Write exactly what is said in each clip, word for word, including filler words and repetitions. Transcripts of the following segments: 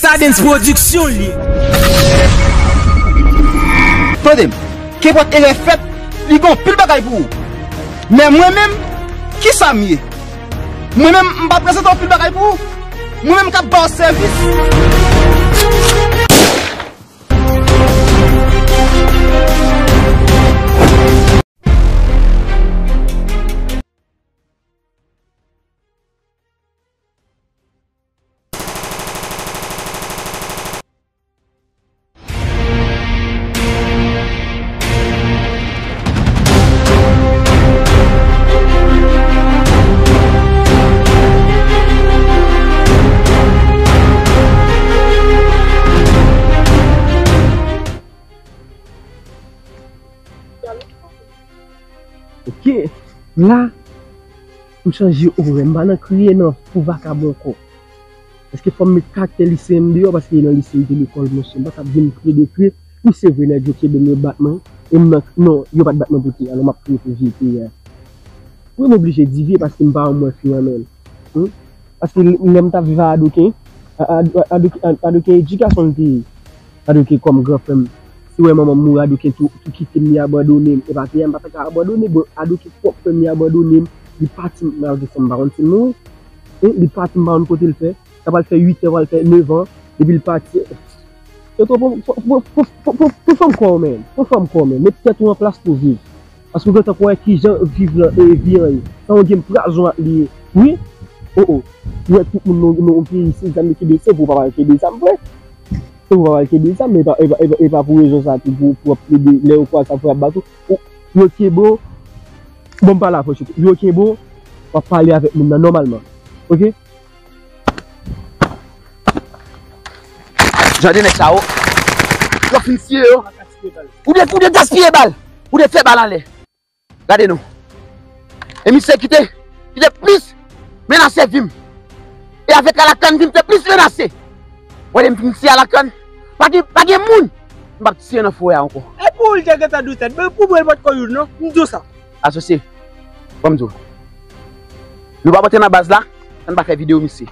Stardens Production li ye. Tande m, kenpòt erè fèt, li gen anpil bagay pou ou. Men mwen menm, kisa m ye? Mwen menm, m pa prezante anpil bagay pou ou. Mwen menm k ap ba w sèvis. Ok, la, m chanje orè, m pa nan kriye nan pou vakabon ankò. Paske fò m met karaktè liseyen m deyò, paske e nan lise m te lekòl, monchè. M pa t ap vin kriye de kriye. Wi, se vre, nèg yo kenbe m, yo bat mwen. E m nan, non, yo pa t bat mwen pou te a, non, m ap kriye pou vye peyi a. Wi, m oblije di vye, paske m pa yon mwen fi an menm. Hmm? Paske lè m t ap viv a Adoken, a, a, Adoken, Adoken edikasyon l te ye. Adoken kòm gran frè m. Si w wè manman m mouri, Adoken tou, tou kite m, li abandone m. E pa te a, m pa ta ka abandone, bon, Adoken pwòp frè m, li abandone m. Li pati, m, Adoken, m pa konn si l mouri. E li pati, m pa konn kote l fè. Sa pral fè uit an, pral fè nèf an, depi l pati. Toto, pran, pran, pran fanm kò w, menm. Pran fanm kò w, menm. Met tèt ou an plas pou w viv. Paske w gentan kwè kijan viv lan, e, vi an ye. Sa w gen pwazon ak li ye. Wi. O, o. Ou wè tout moun nan, nan yon peyi, se zam yo kenbe, se pou w pa pral kenbe zam vre. Se pou w pa pral kenbe zam, men e pa, e pa, e pa, e pa pou rezon sa tou pou, pou w ap plede, lè yo kwè sa pou y ap bat ou. Ou, yo kenbe w, bon, m pale a fò, yo kenbe w, w ap pale avèk moun nan nòmalman. Ok? Jan de nèg sa yo, yo fin tiye yo. Ou te, ou te gaspiye bal. Ou te fè bal anlè. Gade non. E misye kite, kite plis menase vi m. E avèk Alakan vi m te plis menase. Wè, lè m fin tiye Alakan, pa gen, pa gen moun m p ap tiye nan forè a ankò. E pou ou l te gentan dou tèt, men pou mwen l pa t ko youn non, m di w sa. Asosye, ban m di w. Nou p ap antre nan baz la, ann pa fè videyo misye.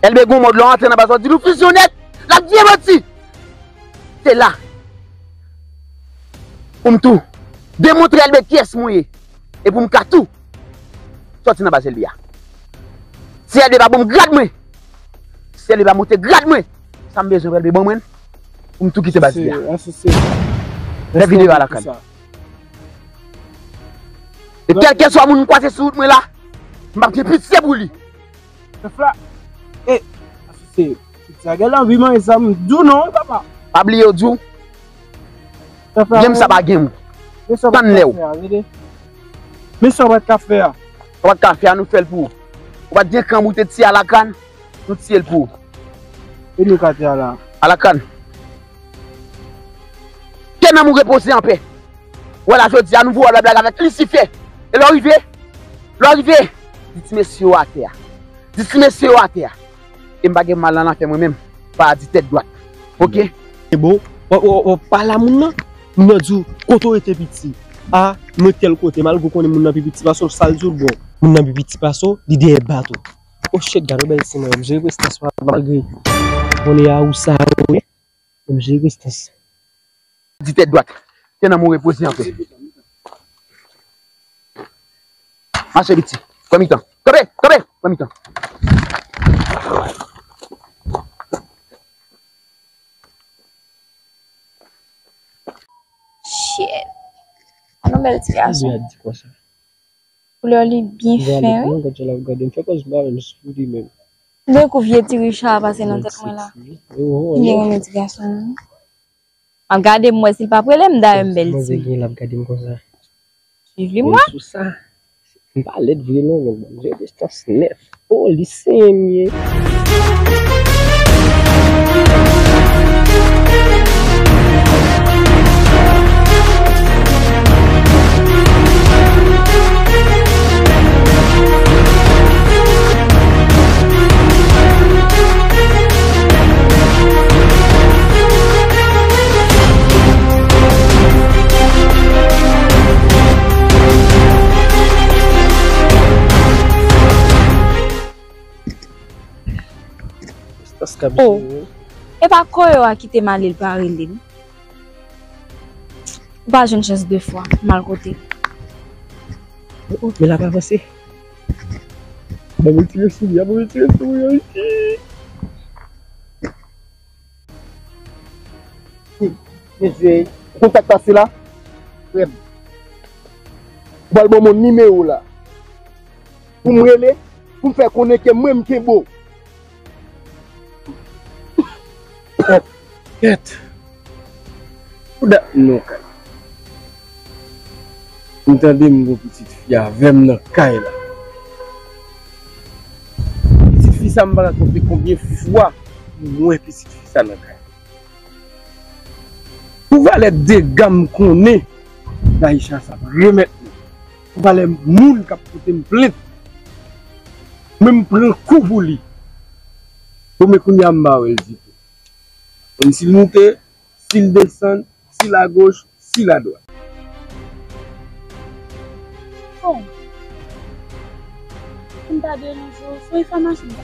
Elbe gon mòd lè w antre nan baz la, w di nou fizyon nèt, l ap di e manti. Se la pou m tou demontre Elbe kiyès mwen ye. E pou m ka tou sòti nan baz Elbe a. Si Elbe pa ban m grad mwen, si Elbe pa monte grad mwen, sa m bezwen pou Elbe ban mwen, pou m tou kite baz li a. Fè videyo a Alakan. E kèlkeswa moun m kwaze sou wout mwen la, m p ap gen pitye pou li. Chèf la. E, asosye, pitit sa gen anvi manje sa, m di w non, wi, papa. Pa bliye w di w, gen m sa pa gen m. Tann lè w. Men sa w pa t ka fè a. Sa w pa t ka fè a, nou fè l pou ou. Ou pa t gen kanm ou te tiye Alakan, nou tiye l pou ou. E nou ka te a la. Alakan. Ke nanm ou repoze anpè. Wè la jodi a nou voye w al blablabla avèk Lisifè. E lè w rive, lè w rive, di ti mesye yo atè a. Di ti mesye yo atè a. E m pa gen mal nan afè mwen menm. Pa di tèt dwat. Ok? E bon, w, w, w pale a moun nan, moun nan di w, kote w rete piti? A, mwen tèl kote, malgre w konnen moun nan pi piti pase w, sa l di w, bon, moun nan pi piti pase w, li dèyè bat ou. O shit, gade yon bèl ti nèg, m jere prestans pa malgre konnen a ou sa ou ye. M jere prestans. Di tèt dwat. Ke nanm ou repoze anpè. Mache piti. Pran mitan. Kanpe, kanpe, pran mitan. Shit. An nou bèl ti gason. Koulè li byen fen, wi. Gade, gade, m fè kòz m pa menm sou li menm. M tankou vye ti Richa a pase nan tèt mwen la. M byen renmen ti gason an. M ap gade m wè si l p ap rele m dayè m bèl ti. L ap gade m konsa. Swiv li m wè. Sou sa. M pa lèd vre non, men bon, Dye distans nèf. Oh, li senyen m ye. Oh, E pa koyo a kite m ale, l pa rele m. Ou pa jwenn chans de fwa, m al kote. Oh, oh, men l ap avanse. Ban m retire souri a, ban m retire souri a, wi. Mesye, ou konn sa k pase la? Frè m, ou pral ban m yon nimewo la. Pou m rele, pou m fè konnen ke mwen m kenbe w. Kèt. Pou dat m nan kay. M tande m gon pitit fi avè m nan kay la. Pitit fi sa m pa ka konte konbyen fwa m wè pitit fi sa nan kay. Pou valè dega m konnen Daïcha sa ap remèt mwen. Pou valè moun k ap pote m plent. Mwen m pran kou pou li. Bon, men kounye a m pa wè l ditou. Konn si l moute, si l desann, si l agoch, si l adwat. Bon. Si m ta deranje w, se yon enfòmasyon m ta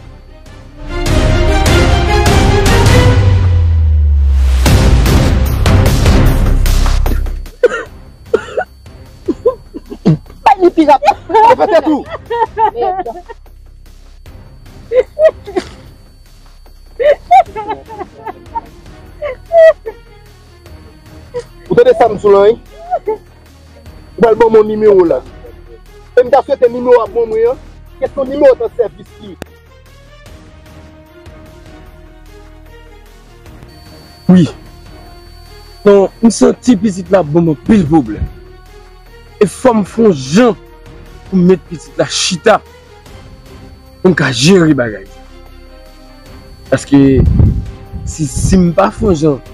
Bay li pi rapid. Repete tou. Ou tande sa m sou lan, wi? Ou pral ban mwen nimewo la. E m ta swete nimewo a ban mwen an. Kesyon nimewo tan sèvis li. Wi. Non, m santi pitit la ban m anpil pwoblèm. E fò m fè yon jan pou m met pitit la chita. Pou m ka jere bagay sa. Paske si, si m pa fè yon jan,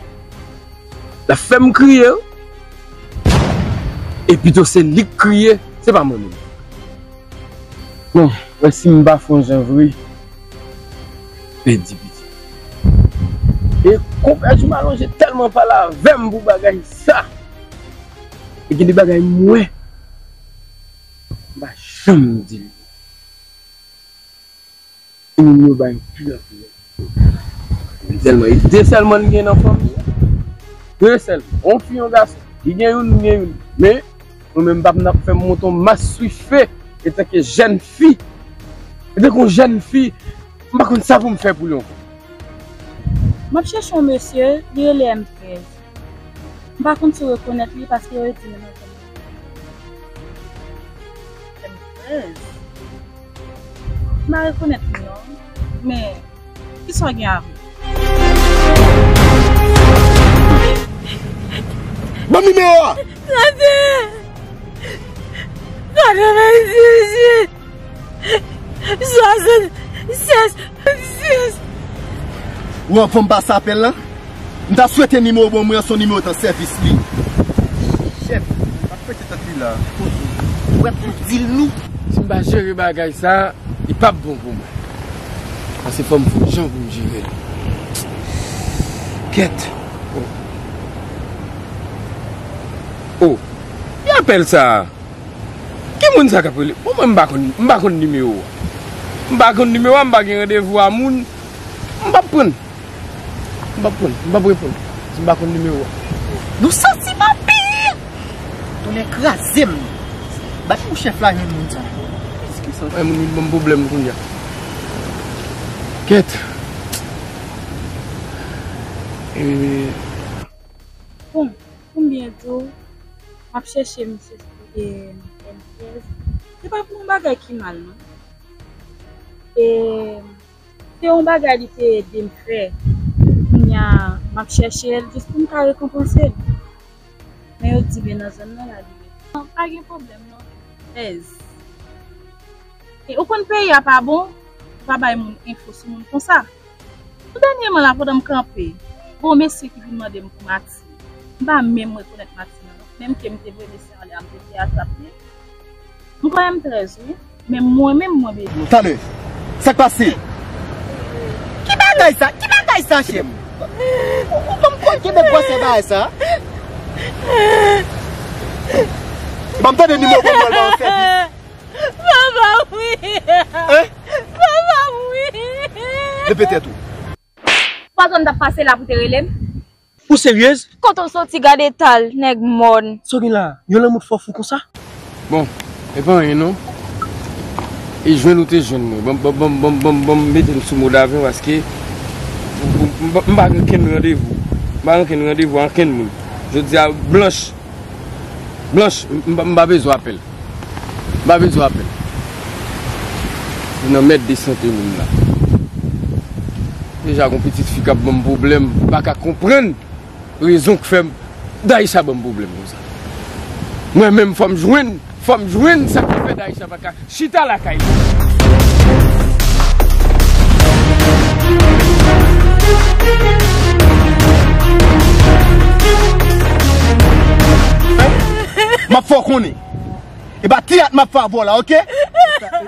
l ap fè m kriye. E pito se li k kriye, se pa mwen menm. Bon, men si m pa fè yon jan vre, pèdi pitit. E konpè Jou Malonje tèlman pale avè m pou bagay sa. E gen de bagay m wè, m pa janm di l. E moun yo bay anpil, anpil. Sèlman, e de sèlman li gen nan fanmi an. De sèlman. Yon fi, yon gason. Li gen youn, m gen youn. Men, mwen menm, m p ap nan fè m monte yon mas swife etanke jèn fi. Etanke yon jèn fi, m pa konn sa pou m fè pou li ankò. M ap chèche yon mesye, li rele M trèz. M pa konn si w rekonèt li paske yo di m nan zòn nan. M trèz. M pa rekonèt li non. Men, kisa w gen avè l? Ban m nimewo a! Gade! Gade, men, Jezi! Swasannsèz, sèz. Ou anvan m pase apèl la? M ta swete nimewo ban mwen an se yon nimewo tan sèvis li. Chèf, m ap prete tèt li la. Ou wè pou di l nou. Si m pa jere bagay sa, li p ap bon pou mwen. Paske fò m fè yon jan pou m jere l. Kèt. Oh. Oh. Ki apèl sa a? Ki moun sa k ap rele? Bon, mwen m pa konn, m pa konn nimewo a. M pa konn nimewo a, m pa gen randevou a moun. M p ap pran. M p ap pran. M p ap reponn. Si m pa konn nimewo a. Nou santi m anpil! Tonnè kraze m! Bat pou chèf la jwenn moun sa. Ay, moun vin ban m pwoblèm kounye a. Kèt. E, bon. Pou m byen di w, m ap chèche misye sou, e, M trèz. Se pa pou yon bagay ki mal, non. E, se yon bagay li te ede m fè. Kounye a, m ap chèche l jis pou m ka rekonpanse l. Men yo di men nan zòn nan la li rete. Non, pa gen pwoblèm, non. M trèz. E ou konn peyi a pa bon, ou pa bay moun enfo sou moun konsa. Tou dènyèman la, pandan m kanpe, gon mesye ki vin mande m pou Mati. M pa menm rekonèt Mati nan non. Menm ke m te voye mesye anlè a, m te vle atrape l. M kwè M trèz, wi. Men mwen menm, mwen bebe. Talè, sa k pase? Ki bagay sa? Ki bagay sa, chè m? Ou, ou konn kenbe gwosè bagay sa? Ban m tande nimewo pou mwen ba w sèvis. Papa, wi. Hein? Papa, wi. Leve tèt ou. Pazon m t ap pase la pou te rele m. Ou seryez? Kote w soti gade tal, nèg mòn. Sa w gen la? Yon lanmou t fè w fou konsa? Bon, e pa anyen non. E jwenn ou te jwenn mwen. Ban m, ban m, ban m, ban m, ban m, ban m mete m sou mode avyon paske m, m, m pa gen kenn randevou. M pa gen kenn randevou ak kenn moun. Jodi a, Blanch, Blanch, m, m, m pa bezwen apèl. M pa bezwen apèl. Li nan mèd de sante moun la. Deja gon pitit fi k ap ban m pwoblèm, m pa ka konprann rezon k fè m, Daïcha ban m pwoblèm konsa. Mwen menm fò m jwenn, fò m jwenn sa k fè Daïcha pa ka chita lakay li. M ap fè w konnen. E pa teyat m ap fè avè w la, oke?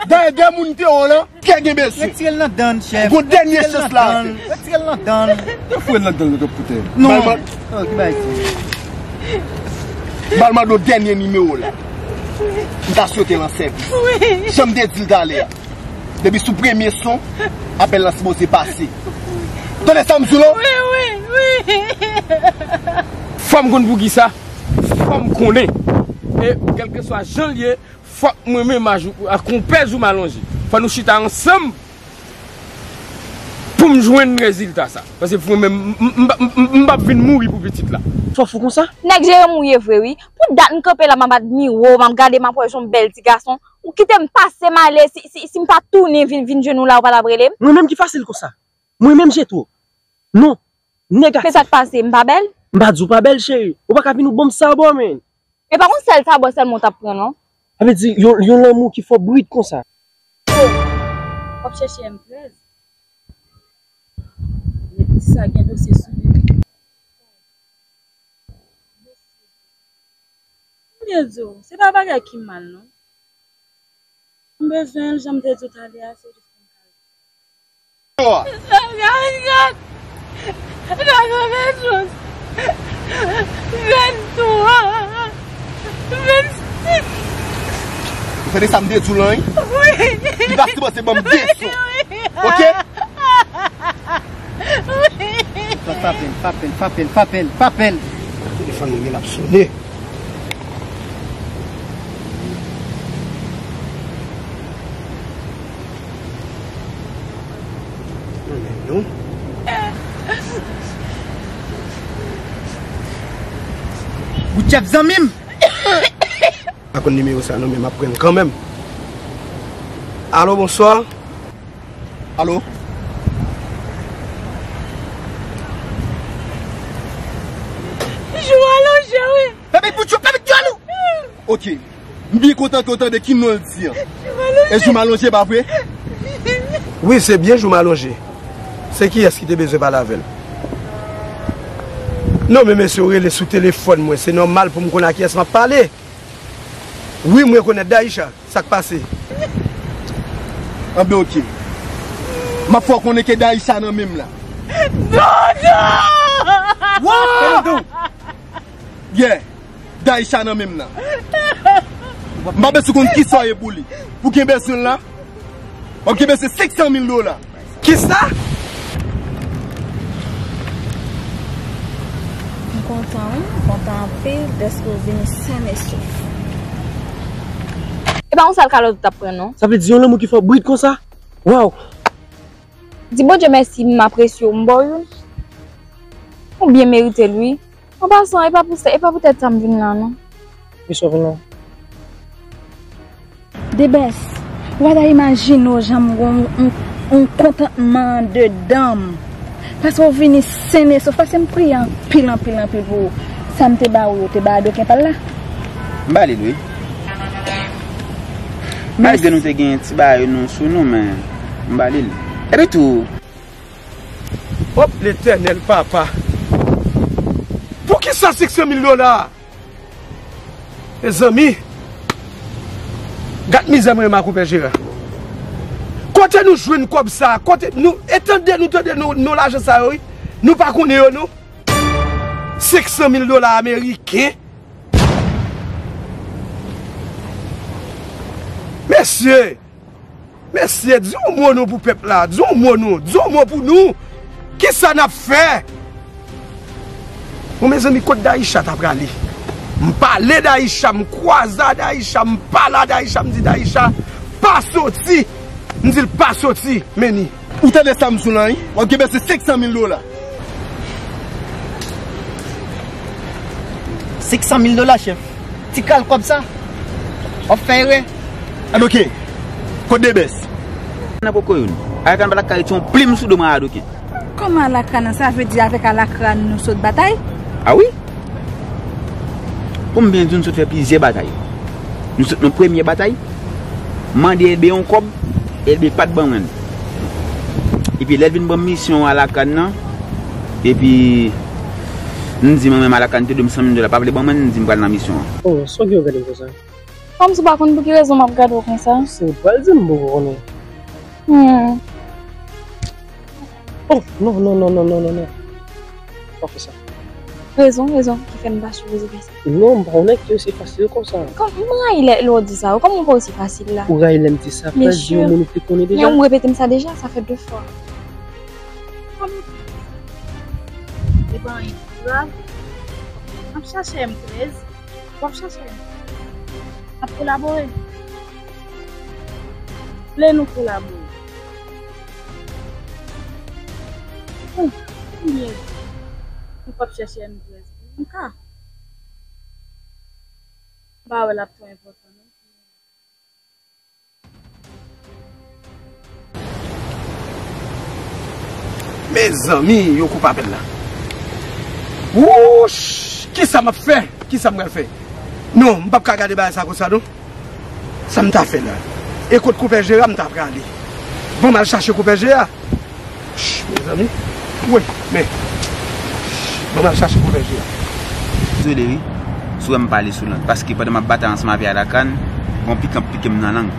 Dayè de moun te wè w la, kè gen bezwen. Retire l nan dan, chèf. Gon dènye chans la. Retire l nan dan. Yo foure l nan dan l, yo poutè. Non. Bal man- Oh, ki bagay sa? Bal mande w dènye nimewo la. M ta swete l an sèvis. Wi. Jan m te di l talè a. Depi sou premye son, apèl lan sipoze pase. Tande sa m di w la? Wi, wi, wi. Fò m konn poukisa. Fò m konnen. E kèlkeswa jan l ye, fòk mwen menm a jou, a konpè Jou Malonje. Fò nou chita ansanm pou m jwenn rezilta sa. Paske mwen menm, m, m, m, m, m p ap vin mouri pou pitit la. Fò fou konsa? Nèg Jeremi ou ye vre wi. Pou dat m kanpe la, m ap admire w, m ap gade, m ap wè jan w bèl ti gason. Ou kite m pase m ale, si, si, si m pa tounen vin, vin jwenn ou la, ou pa t ap rele m? Mwen menm ki fasil konsa? Mwen menm Jetwo? Non. Negatif. Men sa k pase, m pa bèl? M pa di w pa bèl, cheri. Ou pa ka vin ou ban m sa bò, men. E pa gon sèl sa bò sèlman w t ap pran, non. Sa vle di, yon, yon lanmou ki fò brit konsa. Oh! W ap chèche M trèz? Epi sa gen dosye sou li. M byen di w, se pa bagay ki mal, non. M bezwen l, jan m te di w talè a, se jis pou m ka. Gad, gad, gad, venndouz, venntwa, vennsis. Ou tande sa m te di w lan, wi? Wi. Li pa sipoze ban m de sou. Wi. Oke? Wi. Frape l, frape l, frape l, frape l, frape l. Telefòn mwen gen l ap sone. Nan men nou. Bout chèf zanmi m. Pa konn nimewo sa non, men m ap pran l kanmenm. Alo, bonswa. Alo? Jou alonje, wi. Fè bèk bout chou, fè bèk djòl ou. Oke. M byen kontan ke w tande ki non l di an. Jou alonje. E Jou Malonje, pa vre? Wi, se byen Jou Malonje. Se kiyès ki te bezwen pale avè l? Non, men mesye, w rele sou telefòn mwen. Se nòmal pou m konn a kiyès m ap pale. Wi, m rekonèt Daïcha. Sa k pase? Anben, oke. M ap fè w konnen ke Daïcha nan men m la. Dodo! Wow! Yeah. Daïcha nan men m la. M pa bezwen konn kisa w ye pou li. Pou gen bezwen l la, w ap gen bezwen senk san mil dola. Kisa? M kontan, wi. M kontan anpil dèske w vini sèn e sof. E pa yon sal kalòt ou t ap pran, non. Sa vle di yon lanmou ki fò brit konsa? Waw! Di Bondye mèsi, m apresye w, m ba w youn. Ou byen merite l, wi. An pasan, e pa pou sa, e pa poutèt sa m vin la, non. Kisa w vin la? The best. W a ta imajine w jan m gen yon, yon, yon kontantman andedan m. Paske w vini sèn e sof, paske m priye anpil, anpil, anpil pou sa m te ba ou yo, te ba Adoken pa l la. M ba li l, wi. Mèsi. Malgre nou te gen ti bagay nou sou nou, men m ba li l. Epi tou. Hop, Letènèl, papa. Poukisa senk san mil dola? Mezanmi, gad mizè mwen menm ak ou, Pè Jera. Kote nou jwenn kòb sa? Kote nou, e tande nou, tande non, non lajan sa yo, wi. Nou pa konnen yo, non. Senk san mil dola ameriken. Mesye, mesye, di yon mo non pou pèp la. Di yon mo non. Di yon mo pou nou. Kisa n ap fè? Bon, mezanmi, kot Daïcha ta prale? M pale Daïcha, m kwaze a Daïcha, m pale a Daïcha, m di Daïcha, pa soti. M di l pa soti, men ni. Ou tande sa m sou lan, wi? W ap gen bese senk san mil dola. Senk san mil dola, chèf. Ti kal kòb sa. W ap fè erè. Adoken, kot Debès? Nan poko youn. Alakan pa ta ka rete yon plim sou do mwen, Adoken. Kòman Alakran nan? Sa vle di avèk Alakran nou sot batay? A wi. Pou m byen di w, nou sot fè plizyè batay. Nou sot nan premye batay. Mande Elbe yon kòb, Elbe pa t ban mwen l. Epi lè l vin ban m misyon Alakran nan, epi m di mwen menm Alakran te dwe m san mil dola, pa vle ban mwen l, m di m pral nan misyon an. Oh, sa w gen w gade m konsa? Kòmsi w pa konn pou ki rezon m ap gade w konsa? Se ou pral di m pou w konnen. Hmm. Oh, non, non, non. Pa fè sa. Rezon, rezon ki fè m pa sipoze fè sa. Non, m pa konnen ki osi fasil konsa. Kòm, m rayi lè, lè w di sa, kòman w pa osi fasil la? Ou rayi lè m di sa, pral di yon moun ou te konnen deja? Men ou repete m sa deja, sa fè de fwa. Kòm, se pa anyen ki grav. M ap chache M trèz. W ap chache M trèz. N ap kolabore. Vle nou kolabore. Hum, konbyen di nou p ap chèche M trèz pou nou ka? M pa wè l ap twò enpòtan non. Mezanmi, yo koupe apèl la. Wouch! Kisa m ap fè? Kisa m pral fè? Non, m p ap ka gade bagay sa konsa non. Sa m ta fè la? E kot konpè Jera m ta prale? Ban m al chache konpè Jera. Ch, mezanmi. Wi, men. Ch, ban m al chache konpè Jera. Dezole wi, si w wè m pale sou lang, paske pandan m ap batay ansanm avè Alakran, gon pikan pike m nan lang.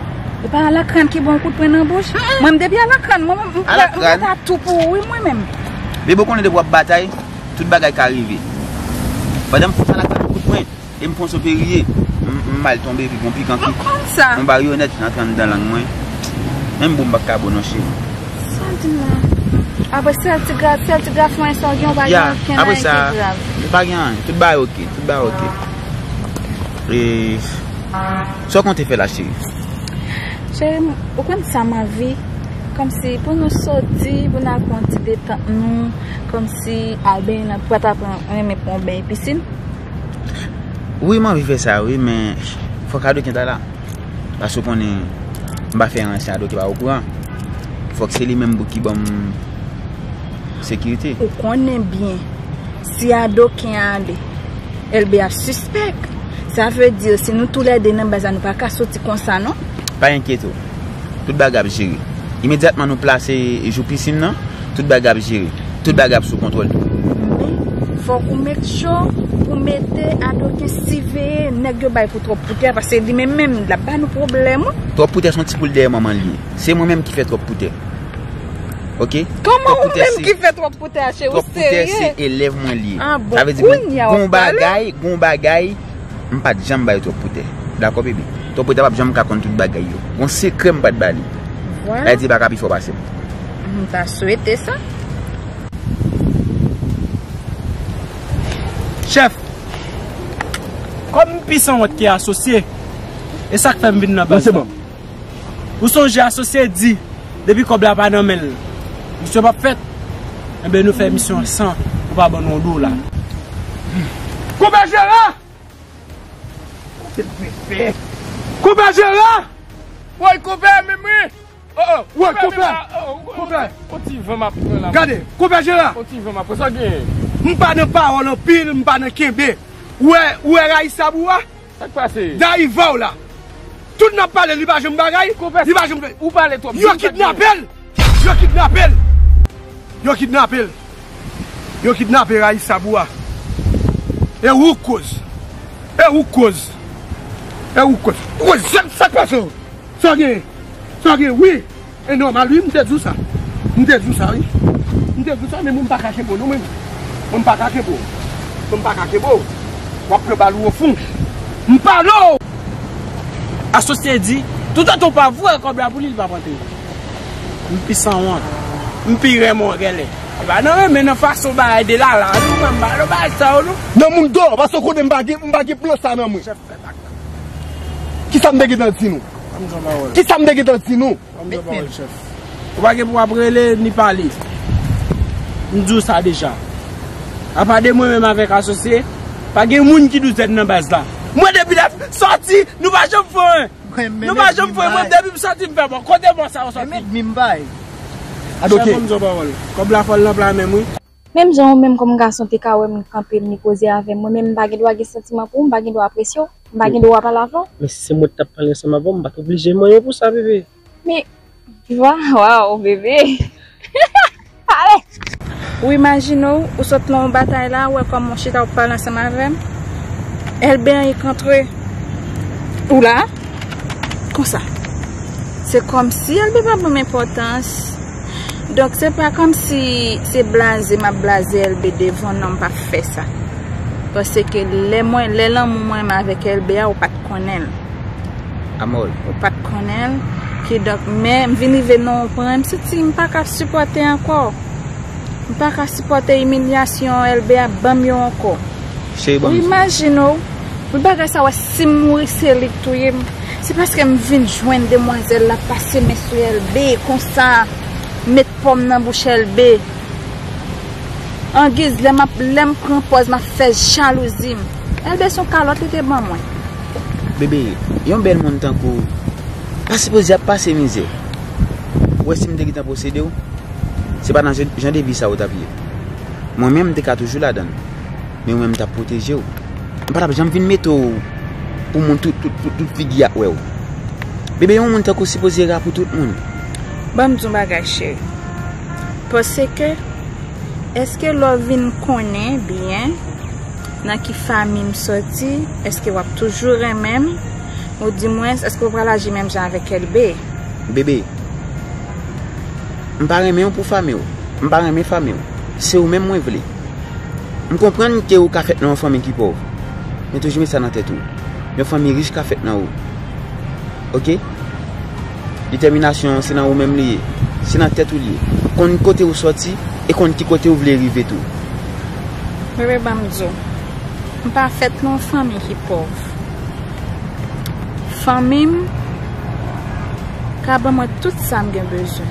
E pa Alakran ki ba w kout pwen nan bouch? Mwen, m depi Alakran, mwen, mwen, mwen, mwen ta tou pou ou, wi, mwen menm. Bebe, w konnen depi w ap batay, tout bagay ka rive. Pandan m fè Alakran yon kout pwen, e m pran sou perye, m, m mal tonbe, epi gon pikan ki, yon baryonèt antre anndan lang mwen. Menm bon m pa ka bon non, cheri. Sa w di m la? Apre sèl ti gra-, sèl ti grafwen sa w gen, ou pa gen okenn anyen ki grav? Ya, apre sa, pa gen anyen. Tout bagay oke, tout bagay oke. E, sa w konte fè la, cheri? Cheri, ou konn sa m anvi? Kòmsi pou nou soti, pou n al pran yon ti detant nou, kòmsi al benyen nan, pral ta pran, renmen pran yon beny pisin. Wi, m anvi fè sa, wi, men fòk Adoken ta la. Paske w konnen, m pa fè anyen san Adoken pa okouran. Fòk se li menm pou ki ban m sekirite. Ou konnen byen, si Adoken ale, Elbe ap sispèk. Sa vle di, si nou toulède nan baz la, nou pa ka soti konsa, non. Pa enkyete w. Tout bagay ap jere. Imedyatman nou plase jou pisin nan, tout bagay ap jere. Tout bagay ap sou kontwòl tou. Men, fòk ou make sure pou mete Adoken siveye nèg yo bay pou Twòp Poutè, paske li menm menm, l ap ba nou pwoblèm, wi. Twòp Poutè se yon ti poul dèyè manman l ye. Se mwen menm ki fè Twòp Poutè. Oke? Kòman ou menm ki fè Twòp Poutè a, cheri, ou serye? Twòp Poutè se elèv mwen li ye. Sa vle di, gon bagay, gon bagay, m pa t janm bay Twòp Poutè. Dakò, bebe? Twòp Poutè p ap janm ka konn tout bagay yo. Gon sekrè m pa t ba li. Vwala. Sa vle di, li pa ka pi fò pase m. M ta swete sa. Chèf, kòm m pi sanwont ke Asosye, e sa k fè m vin nan baz la. Ou sonje Asosye di, depi kòb la pa nan men l, misyon p ap fèt. Enben, nou fè misyon an san ou pa ban nou yon dola. Konpè Jera! Konpè Jera! Woy, konpè, men mwen! Oh, oh, woy, konpè! Konpè! On ti van m ap pran la. Gade, konpè Jera! On ti van m ap pran, sa gen? M pa nan pawòl anpil, m pa nan kenbe. Ou wè, ou wè Raïssa Boua? Sa k pase? Dayiva w la. Tout n ap pale, li pa janm bagay. Li pa janm. Ou pale twòp. Yo kidnape l. Yo kidnape l. Yo kidnape l. Yo kidnape Raïssa Boua. E ou k koz. E ou k koz. E ou k koz. Ou koz, sa, sa k pase w? Sa w gen? Sa w gen? Wi. E nòmal, wi, m te di w sa. M te di w sa, wi. M te di w sa, men mwen m pa ka kenbe w, non, mwen. Mwen m pa ka kenbe w. Mwen m pa ka kenbe w. W ap pran bal ou ofon. M pale w! Asosye di, toutotan w pa voye kòb la pou li, li p ap antre. M pi sanwont. M pi renmen w, gèlè. Li pa nan renmen nan fason bagay de la la. Nou menm pa nan bagay sa yo, nou. Nan moun dò, paske w konnen m pa gen, m pa gen plan sa nan mwen. Chèf, fè bak. Kisa m te gentan di nou? Ban m di yon pawòl. Kisa m te gentan di nou? Ban m di yon pawòl, chèf. Ou pa gen pou w ap rele ni pale. M di w sa deja. Apa de mwen menm avèk asosye, pa gen moun ki douzèn nan baz la. Mwen depi lè sòti, nou pa janm fè anyen. Nou pa janm fè anyen, mwen depi m sòti m fè bon. Kote bon sa ou sòti? Menm èdmi m bay. Chèf, ban m di yon pawòl. Kòb la fò l nan pla menm wi. Menm jan ou menm kòm gason te ka wè m kanpe m ni koze avè m, mwen menm m pa gen dwa gen santiman pou ou, m pa gen dwa apresye w, m pa gen dwa pale avè w. Men si se mwen ki t ap pale ansanm avè w, m pa t oblije manyen w pou sa, bebe. Men, tu vois, waw, bebe. Pale! Ou imajine w, ou sot nan yon batay la, ou wè kòman w chita w ap pale ansanm avè m. Èlbe annik antre. Ou la? Konsa. Se kòmsi Èlbe pa ban m enpòtans. Donk, se pa kòmsi se blaze m ap blaze Èlbe devan w, non, m p ap fè sa. Paske lè mwen, lè lanmou mwen menm avèk Èlbe a, ou pa t konnen l. Amòl. Ou pa t konnen l. Kidonk, men m vin rive nan yon pwen, m santi m pa ka sipòte ankò. M pa ka sipòte imilyasyon Èlbe ap ban m yo ankò. Cheri, ban m di w. Ou imajine w, pou bagay sa wè, si m mouri, se li k touye m. Se paske m vin jwenn demwazèl la pase men sou Èlbe, konsa, met pòm nan bouch Èlbe. Angiz, lè m ap, lè m pran pòz, m ap fè jalouzi m. Èlbe se yon kalòt li te ban mwen. Bebe, yon bèl moun tankou w pa sipoze ap pase mizè. Ou wè si m te gentan posede w, se pa nan jan, jan de vi sa ou t ap ye. Mwen menm, m te ka toujou ladan l. Men ou menm, m t ap pwoteje w. M pa t ap janm vin mete w pou moun tout, tout, tout, tout figi a wè w. Bebe, yon moun tankou w sipoze ra pou tout moun. Ban m di w yon bagay, cheri. Paske, èske lè w vin konnen byen nan ki fanmi m sòti, èske w ap toujou renmen m? Ou dimwens, èske w pral aji menm jan avèk Èlbe? Bebe, m pa renmen w pou fanmi w. M pa renmen fanmi w. Se ou menm mwen vle. M konprann ke ou ka fèt nan yon fanmi ki pòv. Men toujou met sa nan tèt ou. Yon fanmi rich ka fèt nan ou. Oke? Detèminasyon an, se nan ou menm li ye. Se nan tèt ou li ye. Konn kote ou sòti e konn ki kote ou vle rive tou. Bebe, ban m di w. M pa fèt nan yon fanmi ki pòv. Fanmi m ka ban mwen tout sa m gen bezwen.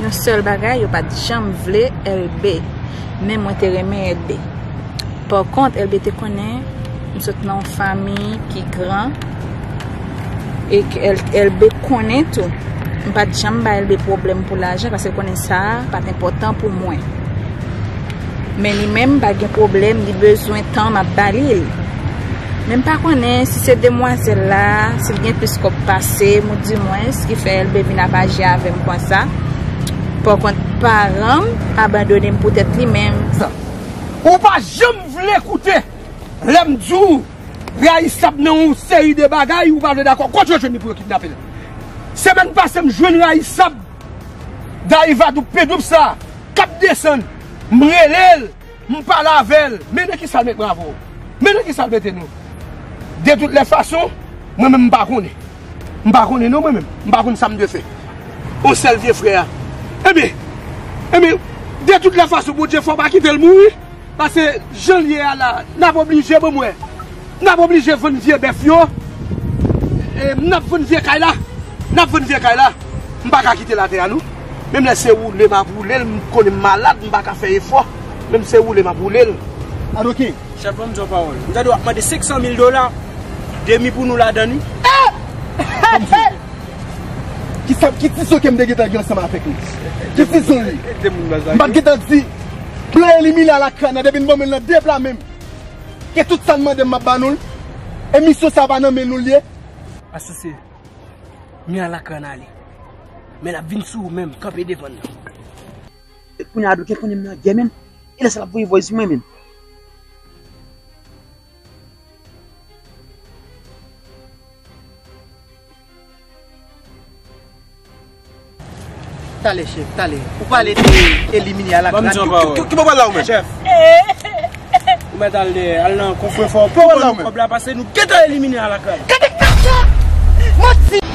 Yon sèl bagay, yo pa t janm vle Èlbe. Men mwen te renmen Èlbe. Pa kont, Èlbe te konnen m sot nan yon fanmi ki gran e ke Èl-, Èlbe konnen tou. M pa t janm ba Èlbe pwoblèm pou lajan paske l konnen sa a pa t enpòtan pou mwen. Men li menm pa gen pwoblèm, li bezwen tan, m ap ba li l. Men m pa konnen si se demwazèl la, si l gen plis kòb pase m, ou dimwens, ki fè Èlbe vin ap aji avè m konsa. Pa kont, paran m abandone m poutèt li menm. Ou pa janm vle koute lè m di w Rayisab nan yon seri de bagay, ou pa vle dakò. Kote yo jwenn li pou yo kidnape l? Semèn pase, m jwenn Rayisab, Dayiva, Doub Pedoup sa, k ap desann. M rele l, m pale avè l. Men nan kisa l met mwen avè w? Men nan kisa l mete nou? De tout lè fason, mwen menm m pa konnen. M pa konnen non, mwen menm. M pa konn sa m dwe fè. Yon sèl vye frè a. Ebyen, ebyen, de tout lè fason, Bondye fò pa kite l mouri. Paske jan l ye a la, n ap oblije, bon, m wè, n ap oblije vann vye bèf yo. E, n ap vann vye kay la. N ap vann vye kay la. M pa ka kite l atè a, non. Menm lè se woule m ap woule l, m konnen m malad, m pa ka fè efò. Menm se woule m ap woule l. Adoke. Chèf, ban m di w pawòl. M tande w ap mande senk san mil dola, demi pou nou ladan, wi. Ki sa, ki ti zo ke m te gentan gen ansanm avèk li? Ki ti zo li? M pa t gentan di plan elimine alakran nan, depi n ban mwen l nan de pla menm. Ke tout sa n mande m, m ap ba nou l. E misyon sa pa nan men nou l ye. Asosye, men alakran ale. Men l ap vin sou ou menm, kanpe devan l nan. Kounye a, Doken konnen m nan gè menm. E lè sa l ap voye vòy sou mwen menm. Talè, chèf, talè. Ou pale de elimine alakran. Ban m di yon pawòl. Ki, ki, ki, ki pawòl la ou menm? Chèf. Ou mèt al dèyè, al nan kofrefò. Pawòl la ou menm. Kòb la pase, nou gentan elimine alakran. Gade kaka! Manti!